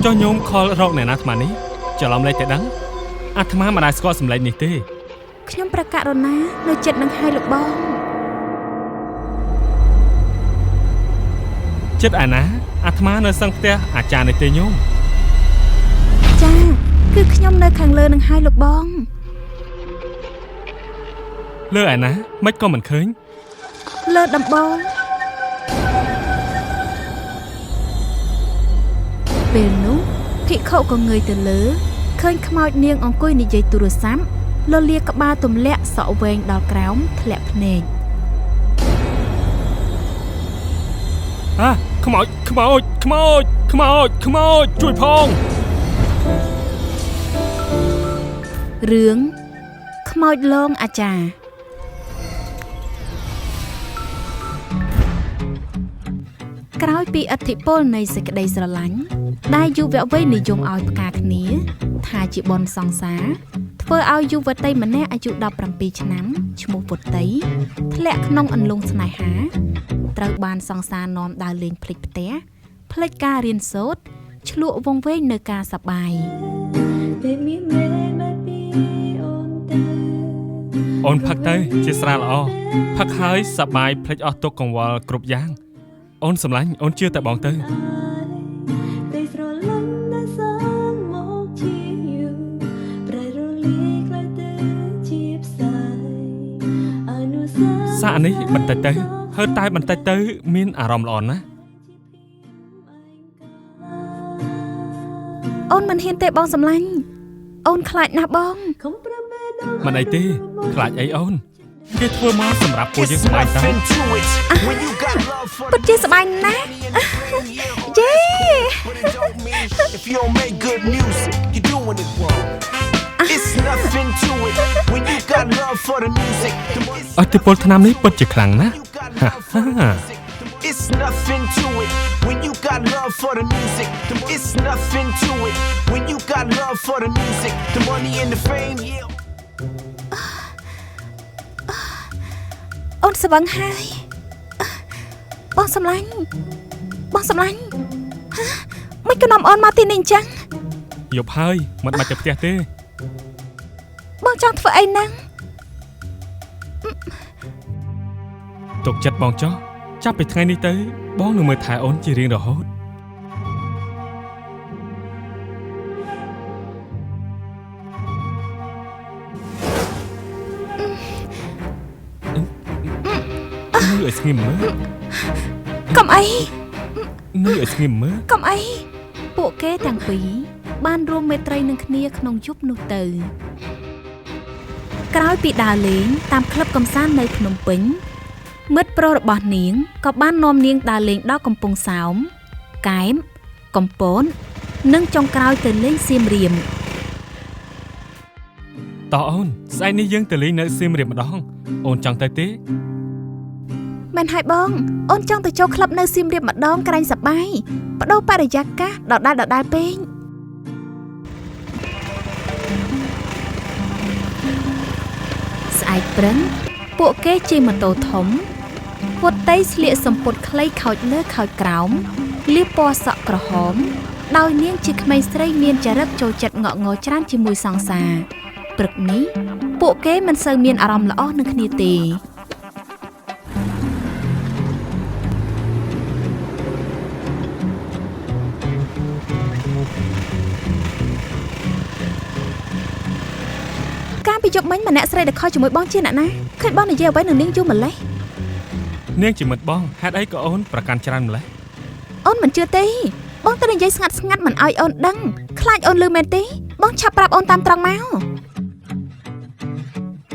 ចុះញោមខលរកអ្នកណាអាត្មានេះច្រឡំលេខតែដឹងអាត្មាមិនដែលស្គាល់សម្លេងនេះទេ ខ្ញុំប្រកាសរណានៅចិត្តនឹងហើយលោកបង ចិត្តឯណាអាត្មានៅសឹងផ្ទះអាចារ្យនេះទេញោម ចាគឺខ្ញុំនៅខាងលើនឹងហើយលោកបង លើឯណាមិនក៏មិនឃើញ លើដំបូលពេលនោះភិក្ខុក៏ងើយទៅលើឃើញខ្មោចនាងអង្គុយនិយាយទូរស័ព្ទលលាក្បាលទម្លាក់សក់វែងដល់ក្រោមធ្លាក់ភ្នែក អាខ្មោចខ្មោចខ្មោចខ្មោចខ្មោចជួយផង រឿងខ្មោចលងអាចារ្យក្រោយពីឥទ្ធិពលនៃសេចក្តីស្រឡាញ់ដែលយុវវ័យនិយមឲ្យផ្កាគ្នា ថាជាបុណ្យសង្សារធ្វើឲ្យយុវតីម្នាក់អាយុ17ឆ្នាំឈ្មោះពុតីធ្លាក់ក្នុងអន្លង់ស្នេហាត្រូវបានសង្សារនាំដើរលេងភ្លេចផ្ទះភ្លេចការរៀនសូត្រឆ្លក់វង្វេងនៅការសប្បាយ ពេលមានមេបែបពីអូនទៅ អូនផឹកទៅជាស្រាល្អផឹកហើយសប្បាយភ្លេចអស់ទុក្ខកង្វល់គ្រប់យ៉ាងអូនសម្លាញ់អូនជឿតែបងទៅ តែស្រឡាញ់ដែលសាងមកជាយូរប្រែរលាយក្លាយទៅជាផ្សាយអនុសា សាកនេះបន្តិចទៅហើតែបន្តិចទៅមានអារម្មណ៍ល្អណាស់ អូនមិនហ៊ានទេបងសម្លាញ់អូនខ្លាចណាស់បង ខំប្រមេដល់ មិនអីទេខ្លាចអីអូនគេធ្វើមកសម្រាប់ពួកយើង It's សប្បាយតើ nothing to it when you got love for ពិត the ជាសប្បាយណាស់ money and the fame, yeah, យេ but it don't mean if you don't make good music, you're doing it wrong. It's nothing to it when you got love for the music. The money អតិពលឆ្នាំនេះពិតជាខ្លាំងណាស់ you got love for the music. It's nothing to it when you got love for the music. It's nothing to it when you got love for the music. The money and the fame, yeah. អូនស្វឹងហើយបងសម្លាញ់បងសម្លាញ់ហ៎មិនក៏នាំអូនមកទីនេះអញ្ចឹង យប់ហើយមិនបាច់ទៅផ្ទះទេ បងចង់ធ្វើអីហ្នឹង ទុកចិត្តបងចោះចាប់ពីថ្ងៃនេះទៅបងនឹងមើលថែអូនជារៀងរហូតនៅឲ្យស្ងៀមមើល កុំអី នៅឲ្យស្ងៀមមើល កុំអីពួកគេទាំងពីរបានរួមមេត្រីនឹងគ្នាក្នុងយប់នោះទៅ ក្រោយពីដើរលេងតាមក្លឹបកម្សាន្តនៅភ្នំពេញមិត្តប្រុសរបស់នាងក៏បាននាំនាងដើរលេងដល់កំពង់សោម កែម កំពតនិងចុងក្រោយទៅលេងសៀមរាប តោះអូនស្អែកនេះយើងទៅលេងនៅសៀមរាបម្ដងអូនចង់ទៅទេ មែនហើយបងអូនចង់ទៅចូលក្លឹបនៅសៀមរាបម្ដងក្រែងសប្បាយបដូរបរិយាកាសដដែលដដែលពេកស្អែកព្រឹងពួកគេជិះម៉ូតូធំវុតីស្លៀកសំពត់ខ្លីខោចលើខោចក្រោមលាបពណ៌សក់ក្រហម ដោយនាងជាក្មេងស្រីមានចរិតចូលចិត្តងក់ងល់ច្រើនជាមួយសង្សារព្រឹកនេះពួកគេមិនសូវមានអារម្មណ៍ល្អនឹងគ្នាទេ កាលពីយប់មិញម្នាក់ស្រីដែលខលជាមួយបងជាអ្នកណាឃើញបងនិយាយអ្វីនឹងនាងយូរម្ល៉េះ នាងជាមិត្តបងហេតុអីក៏អូនប្រកាន់ច្រើនម្ល៉េះ អូនមិនជឿទេបងទៅនិយាយស្ងាត់ស្ងាត់មិនឲ្យអូនដឹងខ្លាចអូនលឺមែនទេបងឆាប់ប្រាប់អូនតាមត្រង់មក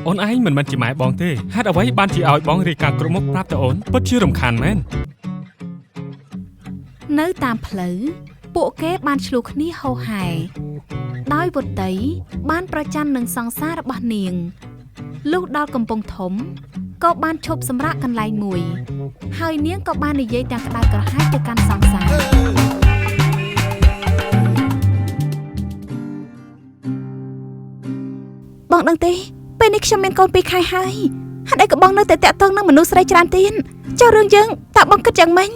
អូនឯងមិនមែនជាម៉ែបងទេហេតុអ្វីបានជាឲ្យបងរាយការណ៍គ្រប់មុខប្រាប់ទៅអូនពិតជារំខានមែន នៅតាមផ្លូវពួកគេបានឆ្លោះគ្នាហោហែដោយវតីបានប្រច័ណ្ឌនឹងសង្សាររបស់នាងលុះដល់កំពង់ធំក៏បានឈប់សម្រាកកន្លែងមួយ ហើយនាងក៏បាននិយាយទាំងក្តៅក្រហាយទៅកាន់សង្សារបងដឹងទេពេលនេះខ្ញុំមានកូន2ខែហើយហេតុអីក៏បងនៅតែតាក់ទងនឹងមនុស្សស្រីច្រើនទៀតចុះរឿងយើងតើបងគិតយ៉ាងម៉េច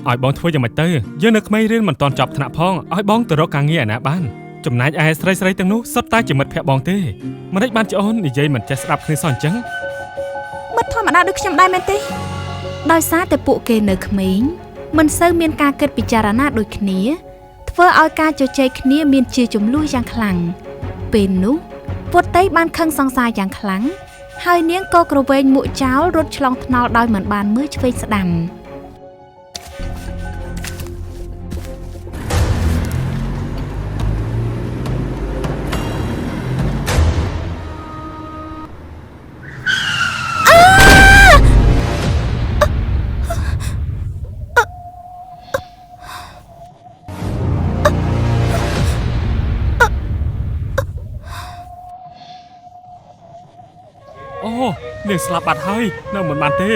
ឲ្យបងធ្វើយ៉ាងម៉េចទៅយើងនៅក្មេងរៀនមិនទាន់ចប់ថ្នាក់ផងឲ្យបងទៅរកការងារឯណាបានចំណែកឯស្រីៗទាំងនោះសុទ្ធតែជាមិត្តភក្តិបងទេមិនបានជាអូននិយាយមិនចេះស្ដាប់គ្នាសោះអញ្ចឹង មិត្តធម្មតាដូចខ្ញុំដែរមែនទេដោយសារតែពួកគេនៅក្មេងមិនសូវមានការគិតពិចារណាដូចគ្នាធ្វើឲ្យការជជែកគ្នាមានជាចំនួនយ៉ាងខ្លាំងពេលនោះពុតតីបានខឹងសង្សារយ៉ាងខ្លាំងហើយនាងក៏ក្រវែងមួកចោលរត់ឆ្លងថ្នល់ដោយមិនបានមើលឆ្វេងស្ដាំ អូនាងស្លាប់បាត់ហើយនៅមិនបានទេ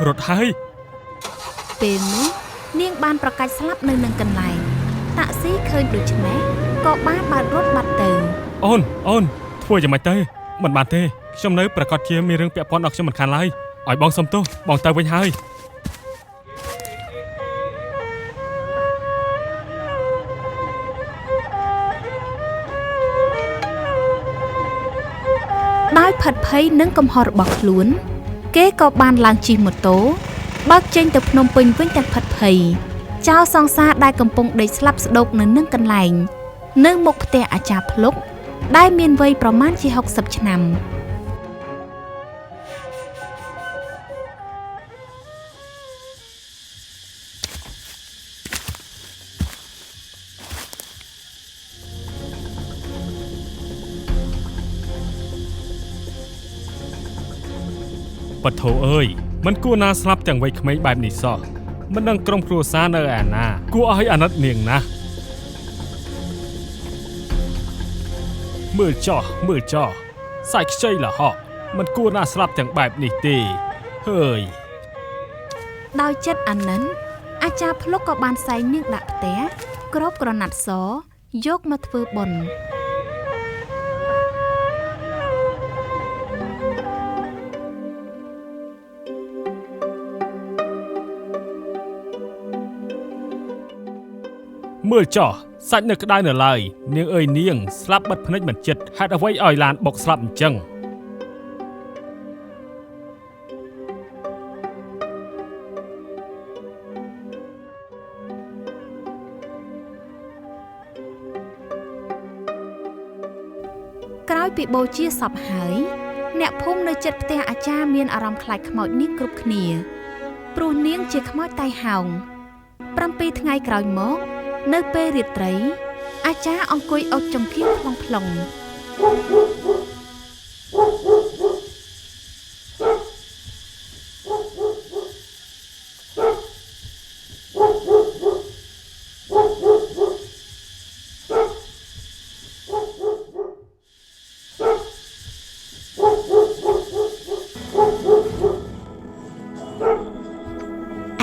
រត់ហើយ ពេលនោះនាងបានប្រកាសស្លាប់នៅនឹងកន្លែងតាក់ស៊ីឃើញដូច្នេះក៏បានបើករត់បាត់ទៅ អូនអូនធ្វើយ៉ាងម៉េចទៅមិនបានទេខ្ញុំនៅប្រកាសជាមានរឿងពាក់ព័ន្ធដល់ខ្ញុំមិនខានឡើយឲ្យបងសុំទោសបងទៅវិញហើយ ដោយផិតភ័យនឹងកំហុសរបស់ខ្លួនគេក៏បានឡើងជិះម៉ូតូបើកចេញទៅភ្នំពេញវិញទាំងផិតភ័យចោលសង្សារដែលកំពុងដេកស្លាប់ស្ដោកនៅនឹងកន្លែងនៅមុខផ្ទះអាចារ្យភ្លុកដែលមានវ័យប្រមាណជា60ឆ្នាំ បថោអើយមិនគួរណាស្លាប់ទាំងវ័យក្មេងបែបនេះសោះមិនដឹងក្រុមគ្រួសារនៅឯណាគួរឲ្យអាណិតនាងណាស់មើលចោះមើលចោះសាច់ខ្ចីលហកមិនគួរណាស្លាប់ទាំងបែបនេះទេហើយ ដោយចិត្តអាណិតអាចារ្យភ្លុកក៏បានសែងនាងដាក់ផ្ទះគ្របក្រណាត់សយកមកធ្វើបុណ្យ មើលចោះសាច់នៅក្តៅនៅឡើយនាងអើយនាងស្លាប់បិទភ្នែកមិនចិត្តហេតុអ្វីឲ្យឡានបុកស្លាប់អញ្ចឹង ក្រោយពីបូជាសពហើយអ្នកភូមិនៅជិតផ្ទះអាចារ្យមានអារម្មណ៍ខ្លាចខ្មោចនាងគ្រប់គ្នាព្រោះនាងជាខ្មោចតៃហោង7ថ្ងៃក្រោយមកនៅពេលរាត្រីអាចារ្យអង្គុយអុជចង្កៀងផ្លុងផ្លុង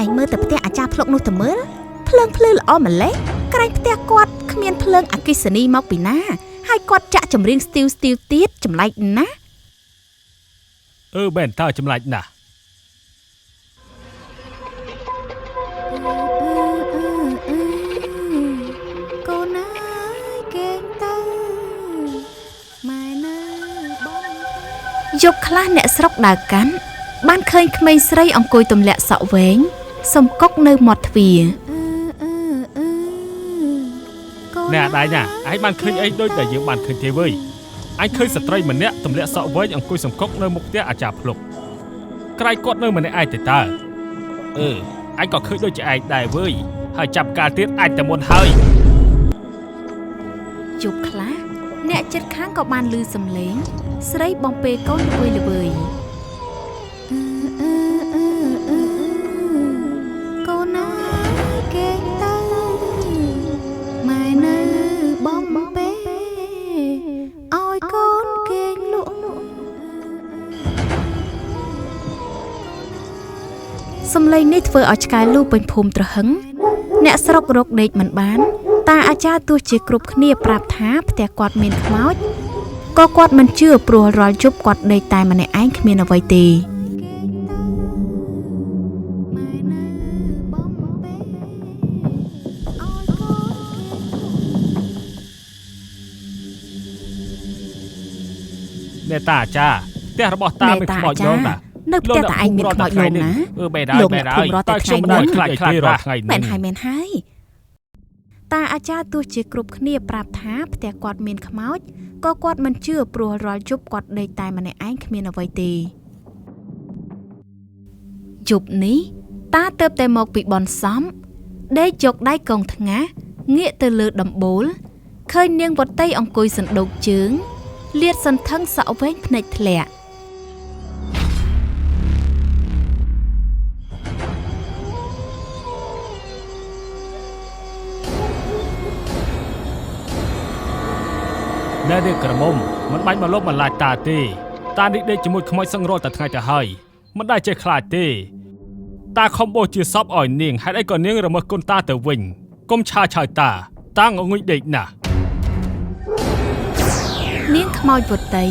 ឯងមើលទៅផ្ទះអាចារ្យភ្លុកនោះទៅមើលភ្លើងភ្លឺល្អម្ល៉េះក្រែងផ្ទះគាត់គ្មានភ្លើងអគ្គិសនីមកពីណាហើយគាត់ចាក់ចម្រៀងស្ទីវស្ទីវទៀតចម្លែកណាស់ អឺបែនតើចម្លែកណាស់ កូនអើយគេងទៅម៉ែនៅបងយប់ខ្លះអ្នកស្រុកដើរកាន់បានឃើញក្មេងស្រីអង្គុយទម្លាក់សក់វែងសំកុកនៅមាត់ទ្វារ អ្នកអាដៃណាឯងបានឃើញអីដូចតែយើងបានឃើញទេវើយឯងឃើញស្ត្រីម្នាក់ទម្លាក់សក់វែងអង្គុយសំកុកនៅមុខផ្ទះអាចារ្យភ្លុកក្រៃគាត់នៅម្នាក់ឯងទេតើអឺឯងក៏ឃើញដូចជាឯងដែរវើយហើយចាប់កាលទៀតអាចតែមុនហើយ យប់ខ្លះអ្នកចិត្តខាងក៏បានឮសំឡេងស្រីបំពេកូនល្វើយល្វើយកូនអើយគេងទៅម៉ែនៅបំពេឲ្យកូនគេងលក់សំឡេងនេះធ្វើឲ្យឆ្កែលូពេញភូមិទ្រហឹងអ្នកស្រុករកដេកមិនបានតាអាចារ្យទោះជាគ្រប់គ្នាប្រាប់ថាផ្ទះគាត់មានខ្មោចក៏គាត់មិនជឿព្រោះរាល់យប់គាត់ដេកតែម្នាក់ឯងគ្មានអ្វីទេ អ្នកតាអាចារ្យផ្ទះរបស់តា ណែ មាន តា ខ្មោច អាចារ្យ ដងណា នៅផ្ទះតាឯងមានខ្មោចលងណា អឺបែរហើយ លោក បែរហើយ អ្នកភូមិរាល់តែ តែខ្ញុំ ថ្ងៃ មិនដែលខ្លាច ហ្នឹង ខ្លាចរាល់ថ្ងៃ មែ នេះ នហើយមែនហើយតាអាចារ្យទោះជាគ្រប់គ្នាប្រាប់ថាផ្ទះគាត់មានខ្មោចក៏គាត់មិនជឿព្រោះរាល់យប់គាត់ដេកតែម្នាក់ឯងគ្មានអ្វីទេយប់នេះតាទៅតែមកពីបនសំដេកយកដៃកងថ្ងាសងាកទៅលើដំបូលឃើញនាងវតីអង្គុយសណ្ដូកជើងលាតសន្ធឹងសក់វែងភ្នែកធ្លាក់ ណែនេះក្រមុំមិនបាច់មកលបមិនឡាចតាទេតានេះដេកជាមួយខ្មោចសឹងរាល់តែថ្ងៃទៅហើយមិនដែលចេះខ្លាចទេតាខំបោះជាសពឲ្យនាងហេតុអីក៏នាងរមិសគុណតាទៅវិញកុំឆាឆាយតាតាងងុយដេកណាស់ នាងខ្មោចវតី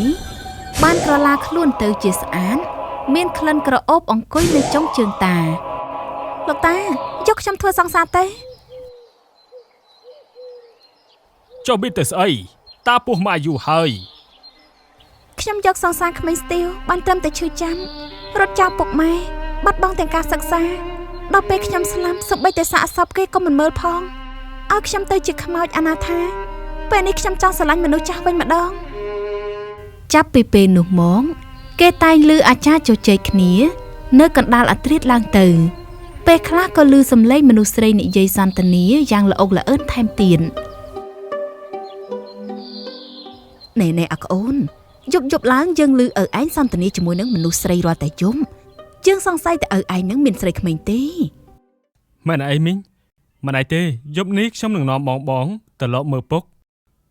បានក្រឡាខ្លួនទៅជាស្អាតមានក្លិនក្រអូបអង្គុយនៅចុងជើងតាលោកតាយកខ្ញុំធ្វើសង្សារទេ ចុះមានទៅស្អីតាពោះមកអាយុហើយ ខ្ញុំយកសង្សារក្មេងស្ទាវបានត្រឹមតែឈឺចាំរត់ចោលពុកម៉ែបាត់បង់ទាំងការសិក្សាដល់ពេលខ្ញុំស្លាប់សូម្បីតែសាកសពគេក៏មិនមើលផងឲ្យខ្ញុំទៅជាខ្មោចអនាថាពេលនេះខ្ញុំចង់ស្រឡាញ់មនុស្សចាស់វិញម្ដងចាប់ពីពេលនោះមកគេតែងឮអាចារ្យជជែកគ្នា នៅកណ្ដាលអាធ្រាត្រឡើងទៅពេលខ្លះក៏ឮសំឡេងមនុស្សស្រីនិយាយសន្ទនាយ៉ាងល្អុកល្អឿនថែមទៀតណែៗអាក្អូនយប់យប់ឡើងយើងឮឪឯងសន្ទនាជាមួយនឹងមនុស្សស្រីរាល់តែយំយើងសង្ស័យតែឪឯងនឹងមានស្រីក្មេងទេ មែនអីមីងមិនអីទេយប់នេះខ្ញុំនឹងនាំបងបងទៅលបមើលពុក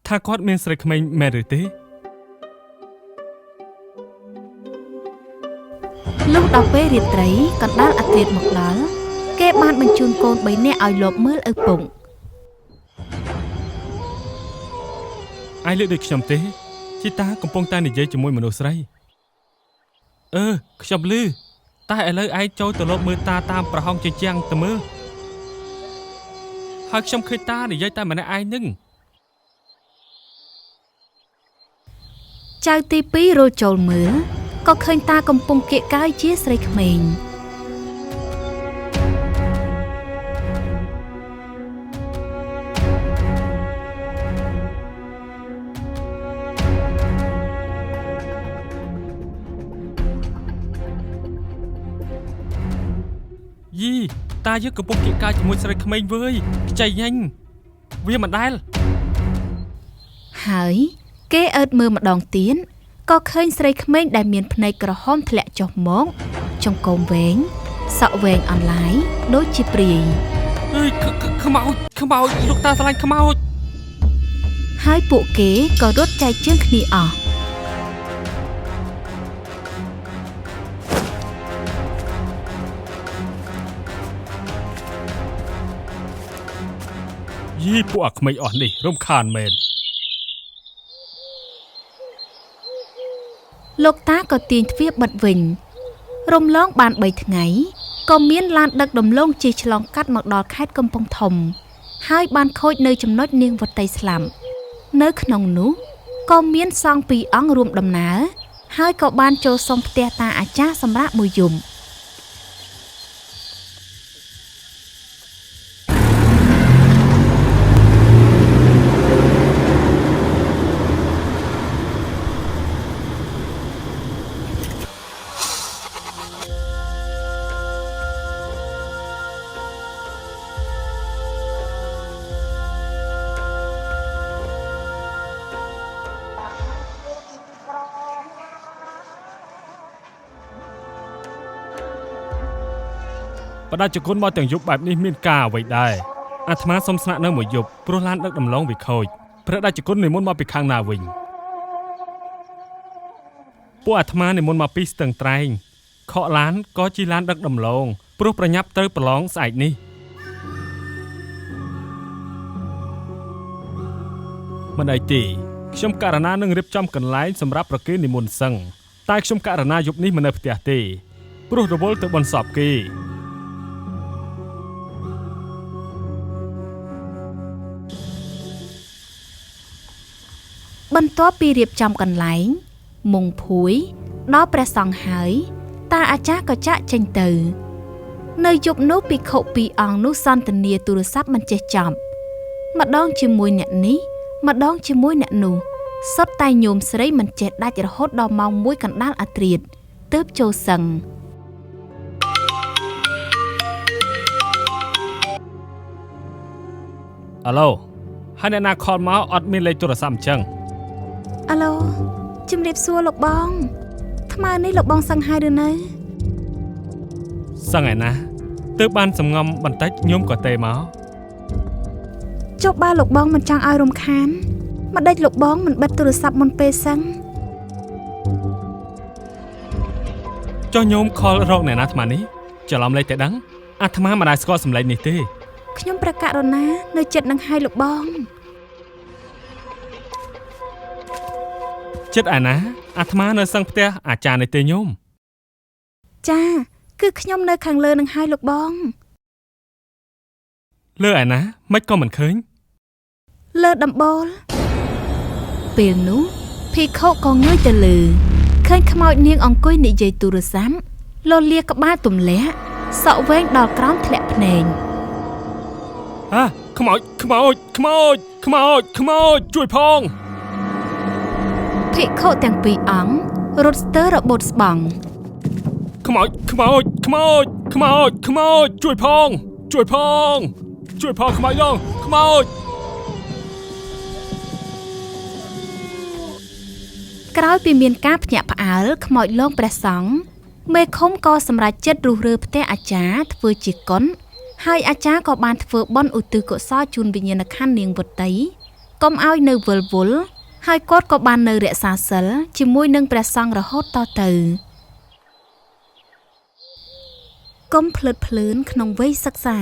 ថាគាត់មានស្រីក្មេងមែនឬទេ លុះដល់ពេលរាត្រីកណ្ដាលអាធ្រាត្រមកដល់គេបានបញ្ជូនកូន3នាក់ឲ្យលបមើលឪពុក ឯងលើកដូចខ្ញុំទេជីតាកំពុងតែនិយាយជាមួយមនុស្សស្រីអឺខ្ញុំឮតែឥឡូវឯងចូលទៅលបមើលតាតាមប្រហោងជញ្ជាំងទៅមើលហើយខ្ញុំឃើញតានិយាយតែម្នាក់ឯងនឹង ចៅទី2រលចូលមើលក៏ឃើញតាកំពុងគៀកកាយជាស្រីក្មេង យីតាយើងកំពុងគៀកកាយជាមួយស្រីក្មេងវើយខ្ចីញញវាមិនដែល ហើយគេអើតមើលម្ដងទៀតក៏ឃើញស្រីក្មេងដែលមានភ្នែកក្រហមធ្លាក់ចុះមកចង្កូមវែងសក់វែងអន្លាយដូចជាព្រាយ អើយខ្មោចខ្មោចលោកតាស្រឡាញ់ខ្មោច ហើយពួកគេក៏រត់ចែកជើងគ្នាអស់ យីពួកអាក្មេងអស់នេះរំខានមែន លោកតាក៏ទាញទ្វារបិទវិញរំលងបាន3ថ្ងៃក៏មានឡានដឹកដំឡូងជិះឆ្លងកាត់មកដល់ខេត្តកំពង់ធំហើយបានខូចនៅចំណុចនាងវតីស្លាប់នៅក្នុងនោះក៏មានសង្ឃ2អង្គរួមដំណើរហើយក៏បានចូលសុំផ្ទះតាអាចារ្យសម្រាប់មួយយំ បដិជគុណមកទាំងយប់បែបនេះមានការអ្វីដែរអាត្មាសុំស្នាក់នៅមួយយប់ព្រោះឡានដឹកដំឡូងវាខូចព្រះដេចគុណនិមន្តមកពីខាងណាវិញពួកអាត្មានិមន្តមកពីស្ទឹងត្រែងខកឡានក៏ជិះឡានដឹកដំឡូងព្រោះប្រញាប់ត្រូវប្រឡងស្អែកនេះមិនអីទេខ្ញុំករណានឹងរៀបចំកន្លែងសម្រាប់ប្រគេននិមន្តសឹងតែខ្ញុំករណាយប់នេះមិននៅផ្ទះទេព្រោះរវល់ទៅបន់សពគេ បន្ទាប់ពីរៀបចំកន្លែង មុងភួយដល់ព្រះសង្ឃហើយតាអាចារ្យក៏ចាក់ចេញទៅនៅយប់នោះភិក្ខុពីរអង្គនោះសន្ទនាទូរស័ព្ទមិនចេះចប់ម្ដងជាមួយអ្នកនេះម្ដងជាមួយអ្នកនោះសុទ្ធតែញោមស្រីមិនចេះដាច់រហូតដល់ម៉ោង1កណ្ដាលអាធ្រាត្រទើបចូលសឹងអាឡូហើយអ្នកណាខលមកអត់មានលេខទូរស័ព្ទអញ្ចឹងអាឡូជំរាបសួរលោកបងថ្មនេះលោកបងសឹងហើយឬនៅសឹងឯណាទើបបានសំងំបន្តិចញោមក៏ទេមកចុះបើលោកបងមិនចង់ឲ្យរំខានម្ដេចលោកបងមិនបិទទូរស័ព្ទមុនពេលសឹងចុះញោមខលរកអ្នកណាអាត្មានេះច្រឡំលេខតែដឹងអាត្មាមិនដែលស្គាល់សម្លេងនេះទេខ្ញុំប្រកាសរណានៅចិត្តនឹងឲ្យលោកបងចិត្តឯណាអាត្មានៅសឹងផ្ទះអាចារ្យនេះទេញោមចាគឺខ្ញុំនៅខាងលើនឹងឲ្យលោកបងលើឯណាមិនក៏មិនឃើញលើដំបូលពេលនោះភិក្ខុក៏ងើយទៅលើឃើញខ្មោចនាងអង្គុយនិយាយទូរស័ព្ទលលាក្បាលទម្លាក់សក់វែងដល់ក្រោមធ្លាក់ភ្នែកអាខ្មោចខ្មោចខ្មោចខ្មោចខ្មោចជួយផងភិក្ខុទាំងពីរអង្គរត់ស្ទើររបូតស្បង់ខ្មោចខ្មោចខ្មោចខ្មោចខ្មោចជួយផងជួយផងជួយផងខ្មោចឡងខ្មោចក្រោយពីមានការភ្ញាក់ផ្អើលខ្មោចលងព្រះសង្ឃមេឃុំក៏សម្រេចចិត្តរុះរើផ្ទះអាចារ្យធ្វើជាកុនហើយអាចារ្យក៏បានធ្វើបុណ្យឧទ្ទិសកុសលជូនវិញ្ញាណក្ខន្ធនាងវតីកុំឲ្យនៅវិលវល់ហើយគាត់ក៏បាននៅរក្សាសីលជាមួយនឹងព្រះសង្ឃរហូតតទៅកុំភ្លើតភ្លើនក្នុងវ័យសិក្សា